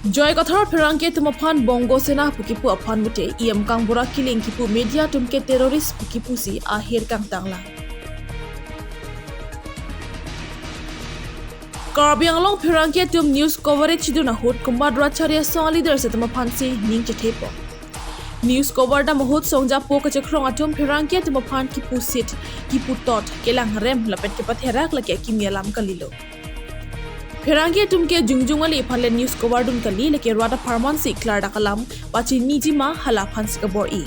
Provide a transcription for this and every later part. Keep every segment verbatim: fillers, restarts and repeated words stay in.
Joy Kathar pherangke atum aphan Bongo Sena pu kipu aphan mute E M Kangbura Killing kipu media atum ke terrorist pu kipusi ahir kangtanglang. Karbi Anglong pherangke atum news coverage dun ahut Kumbat Ratchari asong leaders atum aphansi ning chethepo. News cover dam ahut songjapo kachekrong atum pherangke atum aphan kipu sit, kipu tot, kelang rem lapen kepatherak lake akimi alam kalilo. Pherangke atum ke jongjong ale aphan le news cover dun kali, lake rat apharman si klardak alam pachiniji ma hala aphansi kabor-i.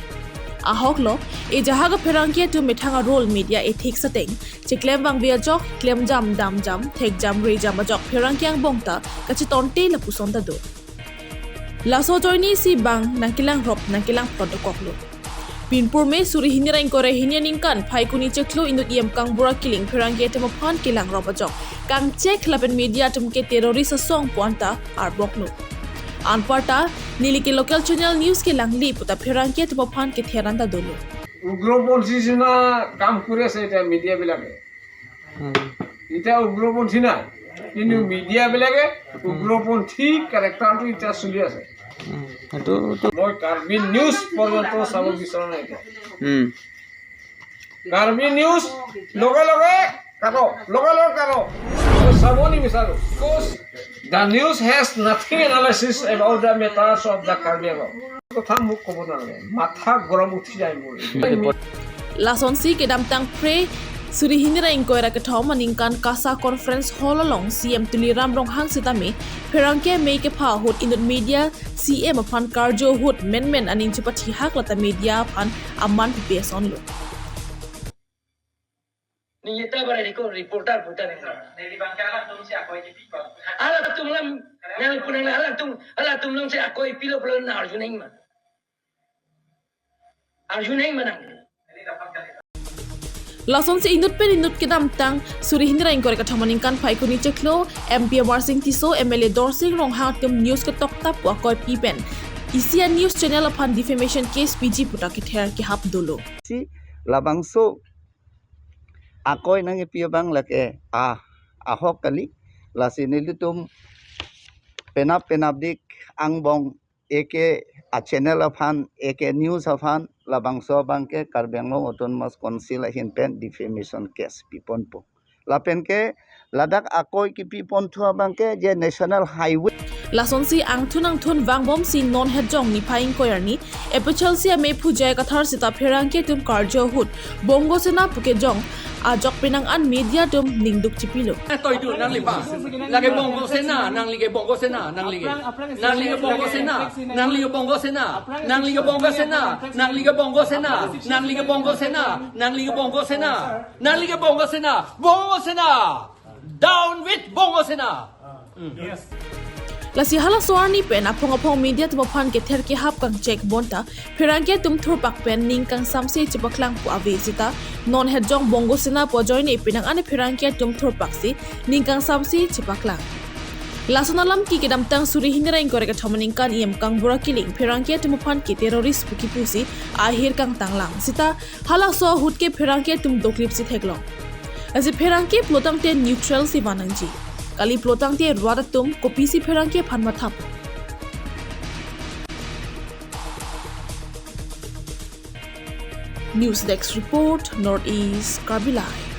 Ahok lo, ejahak apherangke atum methang a-role media ethics ateng, cheklem vangve ajok, klem jam, dam jam, thek jam, re jam ajok pherangke angbong ta kachetonte lapuson ta do. Laso ajoine si bang nangkelang rop nangkelang plot dokoklo. Pinpur me suri hini ra ingkoi ra hini aningkan Phaikuni chiklo inut E M Kangbura Killing pherangke atum aphan kelang rop ajok kangchek lapen media atum ke terrorist asong pu anta arboklo. Anparta neli ke local channel news kelang le puta pherangke atum aphan kether anta dolo. উগ্ৰপন্থী নিচিনা কাম কৰি আছে এতিয়া মিডিয়াবিলাকে। উম। এতিয়া উগ্ৰপন্থী নাই, কিন্তু মিডিয়াবিলাকে উগ্ৰপন্থী কেৰেক্টাৰটো এতিয়া চলি আছে। উম, সেইটো, সেইটো মই কাৰ্বি নিউজ পৰ্যন্ত চাব বিচৰা নাই এতিয়া। উম। কাৰ্বি নিউজ লগে লগে কাটো, লগে লগে কাটো। মই চাব নিবিচাৰো। Because the news has nothing analysis about the matters of the Karbi Anglong. কথা মোক ক'ব নালাগে, মাথা গৰম উঠি যায় মোৰ। Lasonsi kedamtang phre suri hini ra ingkoi ra kethom aningkan KASA conference hall along C M Tuliram Ronghang sitame pherangke amei kepha ahut inut media C M aphan karju ahut menmen aning chepathihak lata media aphan aman pipe asonlo. Neli ta bara reko reporter puta nang. Neli bang ke alangtum si akoi kipi pa. Alangtum lam nang punang alangtum, alangtum lam si akoi pilo pulo na arju nang ma. Arju nang ma nang. Lasonsi inut pen inut kedamtang suri hini ra ingkoi ra kethom aningkan Phaikuni chiklo M P Amarsing Tisso, M L A Dorsing Ronghang atum news ketoktap pu akoi pi pen isi a-news channel aphan defamation case piji puta kether kehap dolo. Si labangso akoi nangkepi abang lake a, ahok kali, lasi nelitum penap penap dik angbong eke a-channel aphan, eke news aphan labangso abang ke Karbi Anglong Autonomous Council ahin pen defamation case piponpo. Lapen ke ladak akoi kipiponthu abang ke je National Highway. Lasonsi angthun angthun vangbomsi non het jong niphai ingkoi arni epichelsi amephu Joy Kathar sita pherangke atum karju ahut Bongo Sena pu kejong ajok penang an media atum ningduk chipilo. Toidu nangli pa. Lake Bongo Sena, nangli ke Bongo Sena, nangli ke. Nangli ke Bongo Sena, nangli ke Bongo Sena, nangli ke Bongo Sena, nangli ke Bongo Sena, nangli ke Bongo Sena, nangli ke Bongo Sena, nangli ke Bongo Sena, Bongo Sena. Down with Bongo Sena. Lasi halaso arni pen aphong aphong media atum aphan kether kehap kangchek bonta pherangke atum thurpak pen ning kangsamse chepaklang pu ave sita non het jong Bongo Sena pu ajoine penang an pherangke atum thurpaksi ning kangsamse chepaklang. Lason alam ke kedamtang suri hini ra ingkoi ra kethom aningkan E M Kangbura Killing pherangke atum aphan ke terrorist pu kipusi ahir kangtanglang sita halaso ahut ke pherangke atum doklipsi theklong. Lasi pherangke pulotangte neutral si vannangji. Kali pulotangte rat atum kopisi pherangke aphan mathap. News Desk Report, North East Karbi Live.